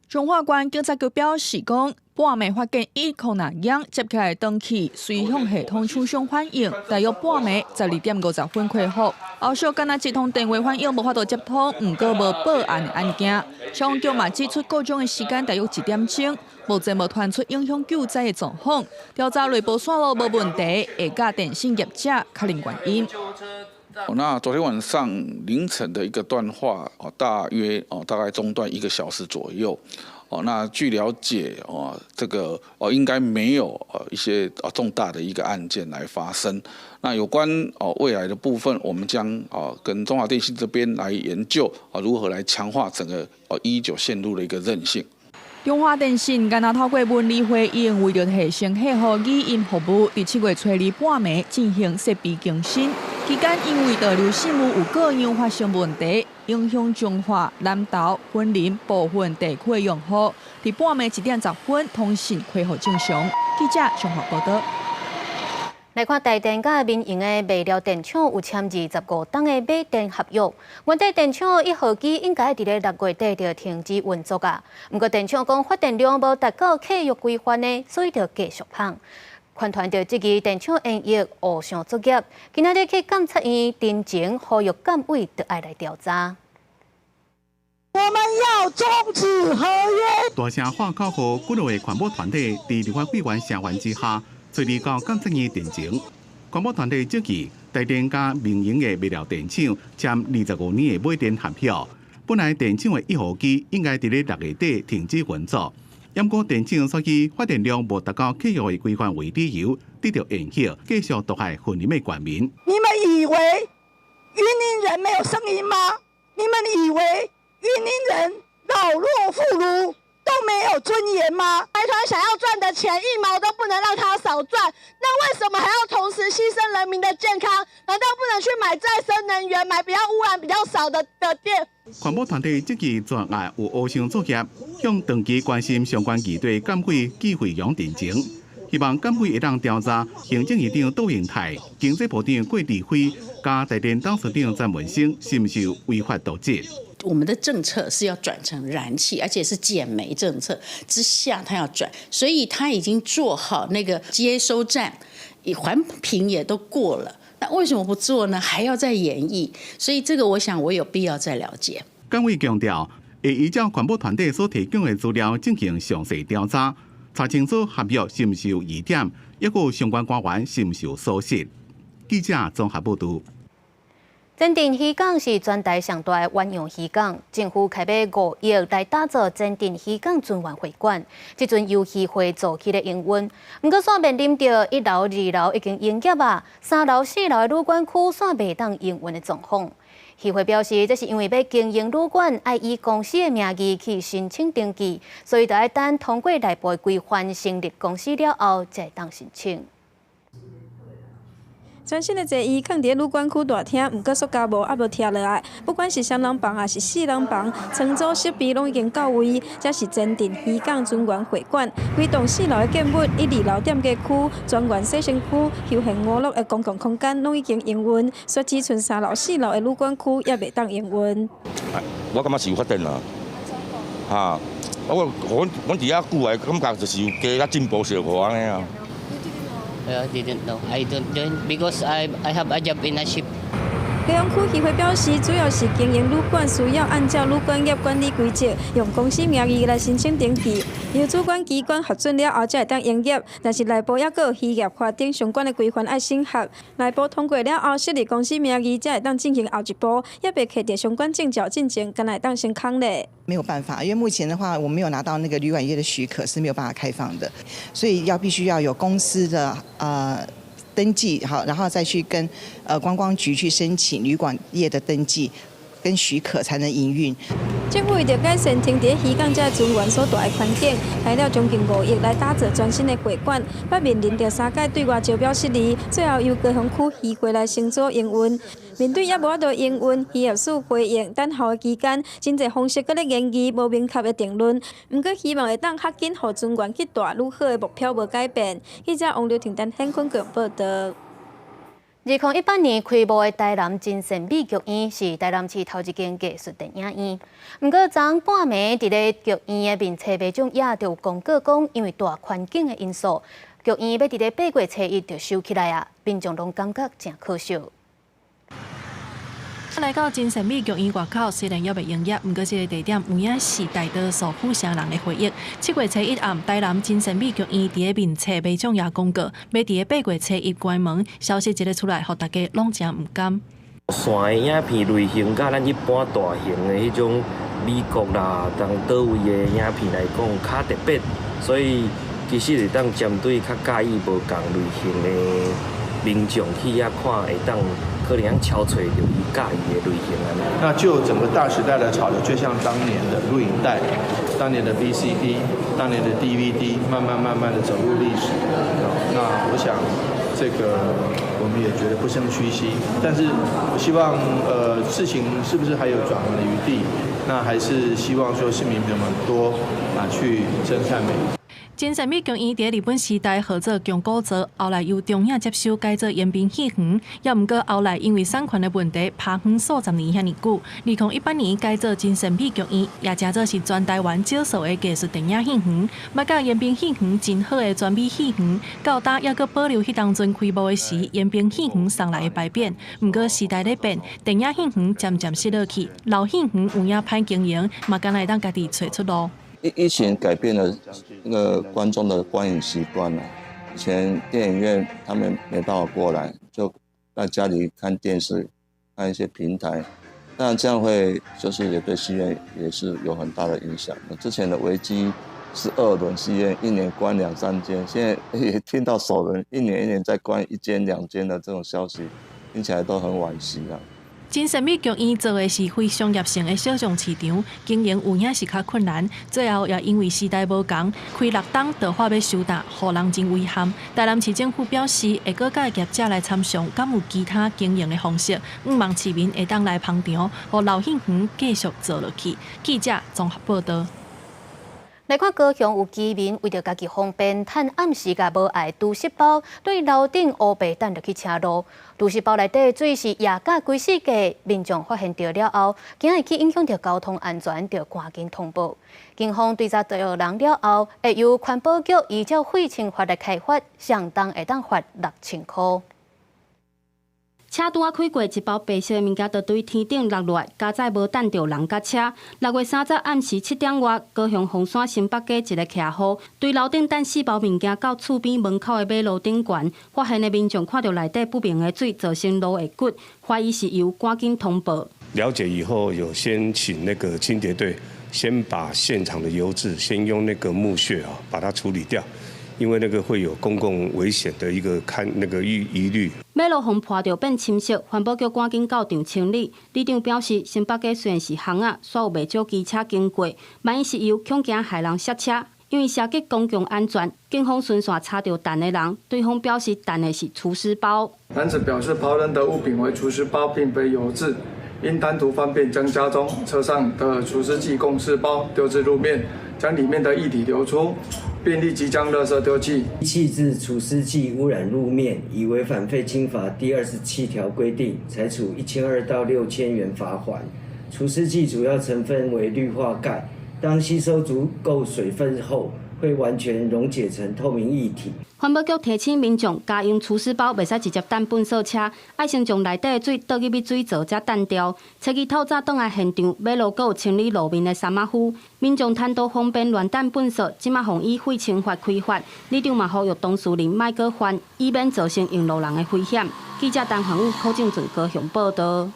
Speaker 28: 彰化縣警察局表示講，半暝發現110那樣接起來斷去，隨向系統廠商反映，大約半暝12點50分恢復。後續干焦一通電話反映無法度接通，毋過無報案的案件。消防局嘛指出，故障的時間大約一點鐘，目前無傳出影響救災的狀況。調查內部線路無問題，會佮電信業者確認原因。
Speaker 30: 那昨天晚上凌晨的一個斷話，哦，大約哦，大概中斷一個小時左右。哦，那據了解，哦，這個哦，應該沒有一些重大的一個案件來發生。那有關哦未來的部分，我們將哦跟中華電信這邊來研究啊，如何來強化整個哦119線路的一個韌性。
Speaker 28: 中華電信敢若透過文理回應，為著提升客戶語音服務，佇7月初二半暝進行設備更新。期間因為導流線路有故障發生問題，影響彰化、南投、雲林部分地區的用戶。佇半暝1點10分，通訊恢復正常。記者綜合報導。
Speaker 1: 來看台電佮民營的麥寮電廠有簽25冬的買電合約。原底電廠1號機應該佇咧6月底就停止運作啊。毋過電廠講發電量無達到契約規範呢，所以就繼續放。環團就質疑電廠延役烏相作業，今仔日去監察院陳情呼籲監委著愛來調查。
Speaker 4: 我們要終止合約。
Speaker 11: 大聲喊口號，幾落個環保團體佇立法委員聲援之下，揣二到監察院陳情。環保團體質疑台電佮民營的麥寮電廠簽25年的買電合約，本來電廠的1號機應該佇咧6月底停止運作，毋過電廠煞以發電量無達到契約的規範為理由，得著延期，繼續毒害雲林的縣民。
Speaker 4: 你們以為雲林人沒有聲音嗎？你們以為雲林人老弱婦孺都沒有尊嚴嗎？財團想要賺的錢一毛都不能讓他少賺，那為什麼還要同時犧牲人民的健康？難道不能去買再生能源，買比較污染比較少的電？
Speaker 11: 環保團體質疑專案有烏箱作業，向長期關心相關議題監委紀惠容陳情，希望監委會當調查行政院長杜英泰、經濟部長郭智輝、佮台電董事長詹文生是毋是有違法瀆職。
Speaker 6: 我們的政策是要轉成燃氣，而且是減煤政策之下，它要轉，所以他已經做好那個接收站，環評也都過了，那為什麼不做呢？還要再研議，所以這個我想我有必要再了解。
Speaker 11: 監委強調，會依照環保團體所提供的資料進行詳細調查，查清楚合約是毋是有疑點，抑閣相關官員是毋是有疏失。記者綜合報導。
Speaker 1: 前鎮漁港是全台上大的遠洋漁港，政府開買5億來打造前鎮漁港尊嚴會館，這陣由漁會組起來營運。毋過煞面臨著1樓、2樓已經營業啊，3樓、4樓的旅館區煞袂當營運的狀況。漁會表示，這是因為欲經營旅館，愛以公司的名義去申請登記，所以著愛等通過內部規範成立公司了後，才會當申請。
Speaker 7: 全新的坐椅囥佇旅館區大廳，毋過塑膠幕猶無拆落來。不管是雙人房抑是四人房，床組設備攏已經到位。這是前鎮漁港尊嚴會館，規棟四樓的建物，一、二樓店家區、專員洗身區、休閒娛樂的公共空間攏已經營運，煞只賰3樓、4樓的旅館區猶袂當營運。
Speaker 8: 我感覺是有發展啦，哈，我佇遐久來感覺就是有加較進步小可按呢啊。
Speaker 9: I didn't know. I don't join because I have a job in a ship.
Speaker 7: 高雄區漁會表示，主要是經營旅館需要按照旅館業管理規則，用公司名義來申請登記，由主管機關核准了後，才會當營業。但是內部猶閣有漁業法等相關的規範愛審核，內部通過了後，設立公司名義，才會當進行後一步，猶未摕著相關證照進前，敢若會當先空咧。
Speaker 10: 沒有辦法，因為目前的話，我沒有拿到那個旅館業的許可，是沒有辦法開放的，所以要必須要有公司的登記好，然後再去跟觀光局去申請旅館業的登記跟許可，才能營運。
Speaker 7: 政府為著改善停佇漁港這資源所帶的環境，開了將近5億來打造全新的會館，捌面臨著三擺對外招標失利，最後由高雄區漁會來承租營運。面對猶無法度營運，漁業署回應，等候的期間，真濟方式閣咧研議，無明確的定論。毋過希望會當較緊予尊嚴去蹛愈好的目標無改變。記者王劉婷丹、顯坤強報導。
Speaker 1: 2018年開幕的台南真善美劇院是台南市頭一間藝術電影院。毋過，昨昏半暝佇咧劇院的面冊民眾也就有公告講，因為大環境的因素，劇院欲佇咧8月初1就收起來啊，民眾攏感覺誠可惜。
Speaker 12: 來到真善美劇院外口，雖然猶未營業，毋過這个地點有影是大多數府城人的回憶。7月初1暗，台南真善美劇院佇咧面冊民眾也公告，欲佇咧8月初1關門。消息一个出來，予大家攏誠毋甘。
Speaker 13: 線的影片類型，佮咱一般大型的彼種美國啦、佗佗位的影片來講，較特別，所以其實會當針對較佮意無仝類型的民眾去遐看，會當可能敲揣著伊佮意的類型按呢。
Speaker 14: 那就整個大時代的潮流，就像當年的錄影帶、當年的 VCD、當年的 DVD，慢慢慢慢的走入歷史。那我想，這個我們也覺得不勝唏噓，但是我希望，事情是不是還有轉圜的餘地？那還是希望說市民朋友們多啊去真善美。
Speaker 12: 真善美劇院佇日本時代號做京古座，後來由中影接收改做延平戲園，也毋過後來因為產權的問題，拍園數十年遐爾久。2018年改做真善美劇院，也成做是全台灣少數的藝術電影戲園。捌佮延平戲園真好的全美戲園，到今猶閣保留彼當陣開幕的時，延平戲園送來的牌匾。毋過時代咧變，電影戲園漸漸失落去，老戲園有影歹經營，嘛敢若會當家己揣出路。
Speaker 15: 疫情改變了那個觀眾的觀影習慣了。以前電影院他們沒辦法過來，就在家裡看電視，看一些平台。當然這樣會就是也對戲院也是有很大的影響。之前的危機是二輪戲院一年關兩三間，現在也聽到首輪一年一年在關一間兩間的這種消息，聽起來都很惋惜啊。
Speaker 12: 真善美劇院做的是非商業性的小眾市場，經營有影是較困難。最後也因為時代無仝，開六冬就話欲收檔，予人真遺憾。台南市政府表示，會閣佮業者來參詳，敢有其他經營的方式，向望市民會當來捧場，予老戲園繼續做落去。記者綜合報道。
Speaker 1: 來看高雄有居民為著家己方便，趁暗時共無愛除濕包對樓頂烏白擲落去車路。除濕包內底水是液甲規世界，民眾發現著了後，驚會去影響著交通安全，著趕緊通報。警方追查著人了後，會由環保局依照廢清法來開罰，相當會當罰6000箍。
Speaker 16: 車拄仔開過，一包白色的物件就對天頂落落來，佳哉無擲著人佮車。6月30暗時7點外，高雄鳳山新北街一个徛戶對樓頂擲四包物件到厝邊門口的馬路頂懸，發現的民眾看著內底不明的水造成路會骨，懷疑是油，趕緊通報。
Speaker 17: 了解以後，有先請那個清潔隊先把現場的油漬先用那個木屑啊把它處理掉。因為那個會有公共危險的一個看那個疑慮。
Speaker 16: 馬路予潑著變深色，環保局趕緊到場清理。里長表示，新北街雖然是巷仔，煞有袂少機車經過，萬一是油，恐驚害人摔車。因為涉及公共安全，警方循線查著擲的人，對方表示擲的是除濕包。
Speaker 18: 男子表示拋扔的物品為除濕包，並非油漬，因貪圖方便將家中車上的除濕劑共四包丟至路面，將裡面的液體流出。並立即將垃圾丟棄。
Speaker 19: 棄置除濕劑污染路面，已違反廢清法第27條規定，裁處1200到6000元罰鍰。除濕劑主要成分為氯化鈣，當吸收足夠水分後，會完全溶解成透明液體。
Speaker 16: 環保局提醒民眾，家用除濕包袂使直接擲糞埽車，愛先將內底的水倒入去水槽才擲掉。初二透早轉來現場，馬路閣有清理路面的三馬夫。民眾貪圖方便亂擲糞埽，這馬予以廢清法開罰。里長嘛呼籲當事人莫閣犯，以免造成用路人的危險。記者陳宏宇、柯正俊高雄報道。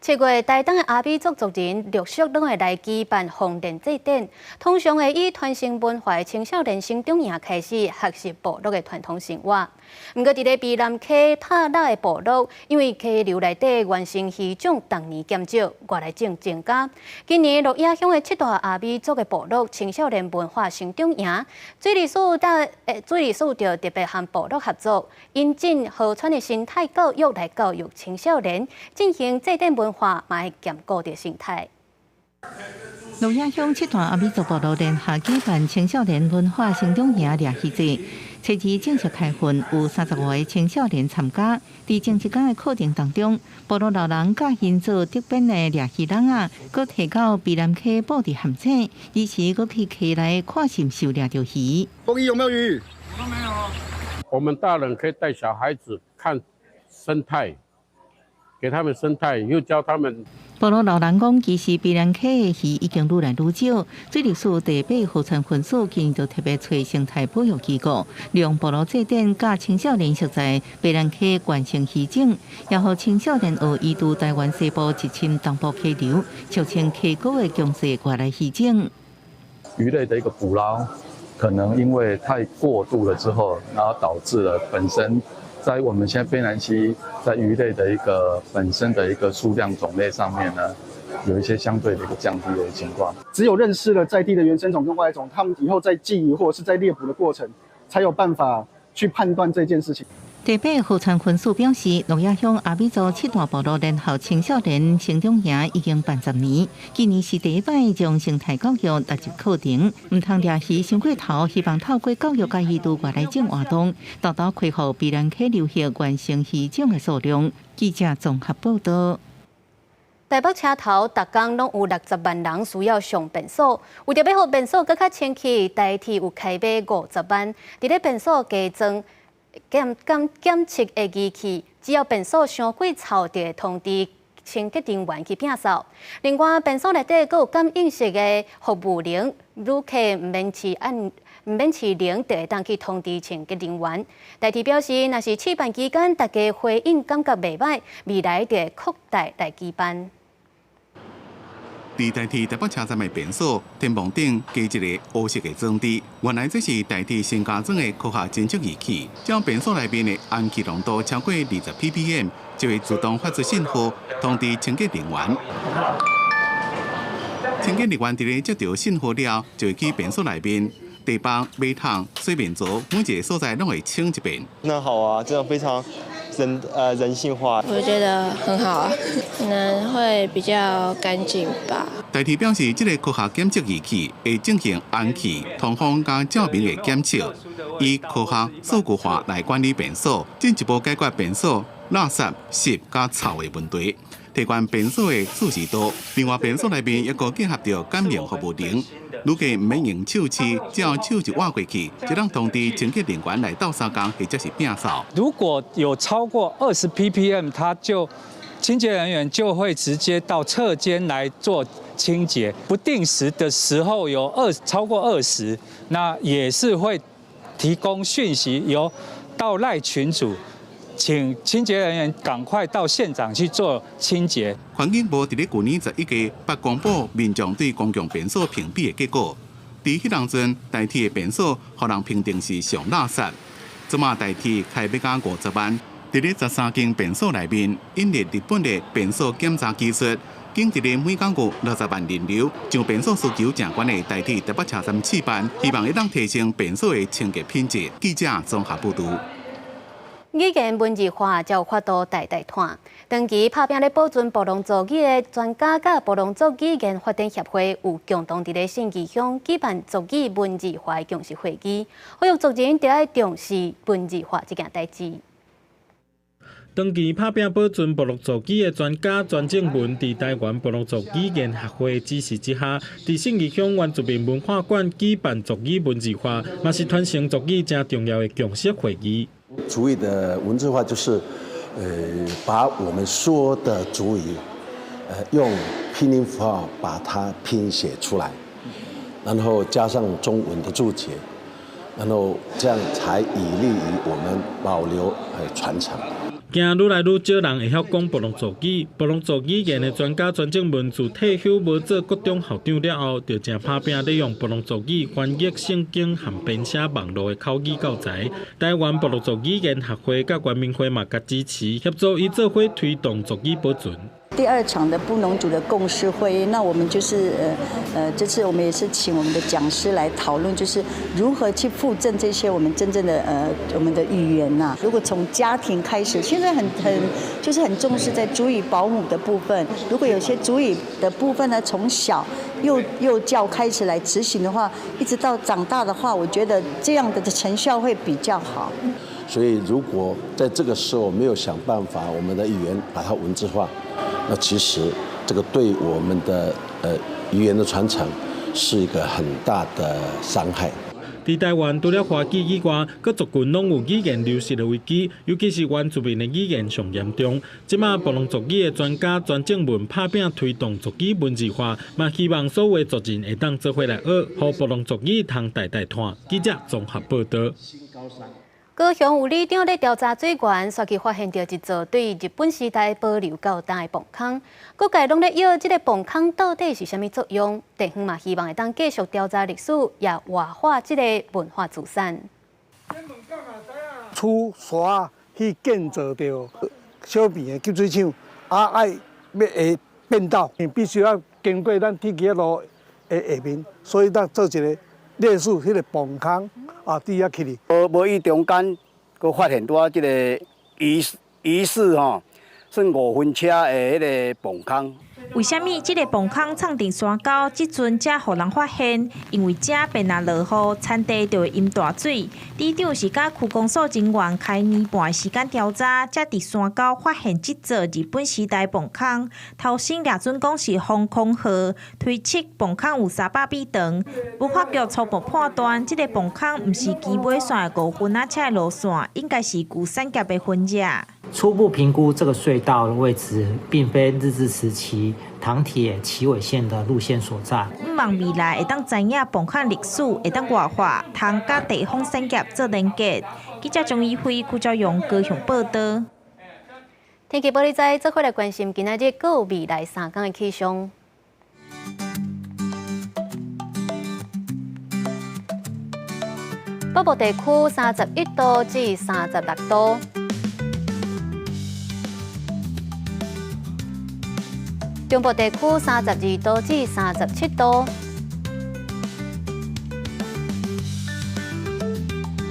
Speaker 1: 7月，台東的阿美族族人陸續攏會來舉辦豐年祭典，通常會以傳承文化的青少年成長營開始學習部落的傳統生活。毋過，佇咧卑南溪塔仔的部落，因為溪流內底原生魚種逐年減少，外來種增加。今年鹿野鄉的七大阿美族的部落青少年文化成長營，水利署就特別和部落合作，引進河川的生態教育來教育青少年，進行祭典文化，嘛會兼顧著生態。
Speaker 20: 鹿野鄉七大阿美族部落聯合舉辦青少年文化成長營掠魚祭，初二正式開訓，有35個青少年參加。佇前一工的課程當中，部落老人教𪜶做竹編的掠魚籠仔，閣提到卑南溪布置陷阱，而時閣去溪內看是毋是有掠著魚。
Speaker 21: 公益有沒有魚？都沒有。我們大人可以帶小孩子看生態。給他們生態，又教他們。
Speaker 20: 部落老人講，其實卑南溪的魚已經愈來愈少。水利署第八河川分署今年就特別揣生態保育機構，利用部落祭典教青少年熟知卑南溪原生魚種，也予青少年學移渡台灣西部入侵東部溪流，俗稱溪谷的強勢外來魚種。
Speaker 22: 魚類的一個捕撈，可能因為太過度了之後，然後導致了本身。
Speaker 2: 在我們現在卑南溪在魚類的一個本身的一個數量種類上面呢，有一些相對的一個降低的情況。
Speaker 3: 只有認識了在地的原生種跟外來種，他們以後在祭魚或者是在獵捕的過程，才有辦法去判斷這件事情。
Speaker 20: 台北河川分署表示，鹿野鄉阿美族七大部落聯合青少年成長營已經辦10年，今年是第一擺將生態教育納入課程，毋通掠魚傷過頭，希望透過教育佮魚對外來種活動，達到恢復卑南溪流域原生魚種的數量。記者綜合報道。
Speaker 1: 台北車頭逐工攏有60萬人需要上便所，為著欲予便所閣較清氣，台鐵有開碼50萬，佇咧便所加裝檢測的儀器，只要便所傷過臭，就會通知清潔人員去摒掃。另外，便所內底閣有感應式的服務鈴，旅客毋免飼鈴，就會當去通知清潔人員。台鐵表示，若是試辦期間大家回應感覺袂䆀，未來就會擴大來舉辦。
Speaker 11: 佇台鐵台北車站的便所天棚頂加一个烏色的裝置，原來這是台鐵新加裝的科學偵測儀器，只要便所內面的氨氣濃度超過20 ppm，就會自動發出信號通知清潔人員。清潔人員佇咧接著信號了，就會去便所內面地板、馬桶、洗面槽，每一个所在攏會清一遍。
Speaker 28: 那好啊，這樣非常人性化。
Speaker 5: 我覺得很好啊，可能會比較乾淨吧。
Speaker 11: 台鐵表示，這个科學檢測儀器會進行氨氣、通風佮照明的檢測，以科學數據化來管理便所，進一步解決便所垃圾、濕佮臭的問題，提懸便所的舒適度。另外，便所內面抑閣結合著感應服務鈴，旅客毋免用手試，只要手一倚過去，就能通知清潔人員來鬥相共或者是摒掃。
Speaker 23: 如果有超過20 ppm，他就清潔人員就會直接到廁間來做清潔。不定時的時候有超過二十，那也是會提供訊息，由到 LINE 群組，請清潔人員趕快到現場去做清潔。
Speaker 11: 環境部佇咧舊年11月捌公布民眾對公共便所評比的結果，佇彼當陣台鐵的便所予人評定是上垃圾。這馬台鐵開碼加50萬，佇咧13間便所內面引入日本的便所檢查技術，經佇咧每工有60萬人流，將便所需求誠懸的台鐵台北車站試辦，希望會當提升便所的清潔品質。記者綜合報導。
Speaker 1: 語言文字化才有法度代代傳。長期拍拚咧保存布農族語的專家佮布農族語言發展協會有共同佇咧信義鄉舉辦族語文字化的共識會議，呼籲族人著愛重視文字化這件代誌。
Speaker 24: 長期拍拚保存部落族語的專家專正文，佇台灣布農族語言學會支持之下，佇信義鄉原住民文化館舉辦族語文字化，嘛是傳承族語誠重要的共識會議。
Speaker 25: 族語的文字化就是，把我們說的族語，用拼音符號把它拼寫出來，然後加上中文的注解，然後這樣才以利於我們保留和傳承。
Speaker 24: 驚愈來愈少人會曉講布農族語，布農族語言的專家專正文自退休無做國中校長了後，就誠拍拚咧用布農族語翻譯聖經和編寫網路的口語教材。台灣布農族語言學會佮原民會嘛共支持，協助伊做伙推動族語保存。
Speaker 26: 第二場的布農族的共識會議，那我們就是這次我們也是請我們的講師來討論，就是如何去復振這些我們真正的我們的語言吶。如果從家庭開始，現在很就是很重視在族語保姆的部分。如果有些族語的部分呢，從小幼教開始來執行的話，一直到長大的話，我覺得這樣的成效會比較好。
Speaker 25: 所以，如果在這個時候沒有想辦法，我們的語言把它文字化，那其實這個對我們的語言的傳承是一個很大的傷害。
Speaker 24: 佇台灣，除了華語以外，各族群攏有語言流失的危機，尤其是原住民的語言上嚴重。這馬布農族語的專家專正文拍拚推動族語文字化，嘛希望所有族人會當做伙來學，予布農族語通代代傳。記者綜合報導。
Speaker 1: 高雄有里長咧調查水源，煞去發現著一座對日本時代保留到今的磅空。各界攏咧臆這个磅空到底是啥物作用？地方嘛希望會當繼續調查歷史，也活化這个文化資產。
Speaker 27: 厝、沙、
Speaker 4: 去建造著小平的給水廠，啊愛欲會變道，必須要經過咱鐵枝仔路的下面，所以咱做一個類似彼個磅空啊，佇遐起去。
Speaker 6: 無意中間，閣發現拄仔這個疑似吼，算5分車的彼個磅空。
Speaker 7: 為啥物這個磅空藏佇山溝，這陣才予人發現？因為這邊若落雨，田地就會淹大水。里長是佮區公所人員開年半的時間調查，才佇山溝發現這座日本時代磅空。頭先掠準講是防空號，推測磅空有300米長。文化局初步判斷，這個磅空毋是機尾線的5分仔車的路線，應該是舊產業的分支。
Speaker 8: 初步評估，這個隧道的位置並非日治時期糖鐵旗尾線的路線所在。
Speaker 7: 向望未來會當知影磅空歷史，會當活化，通佮地方產業做連結。記者張怡輝、邱昭勇高雄報導。
Speaker 1: 天氣報你知，做伙來關心今仔日閣未來三天的氣象。北部地區31度至36度。中部地區32度至37度，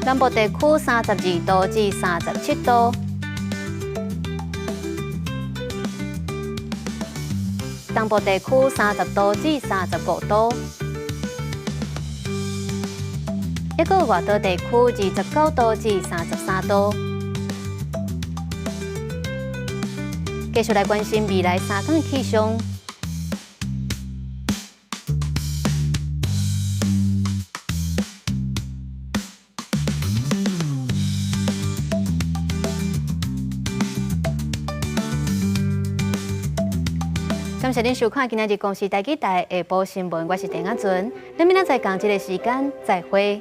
Speaker 1: 南部地區32度至37度，東部地區30度至35度，一個外島地區29度至33度。繼續來關心未來三天的氣象。感謝您收看今仔日公視台語台下晡新聞，我是鄭亞純。咱明仔載仝這个時間再會。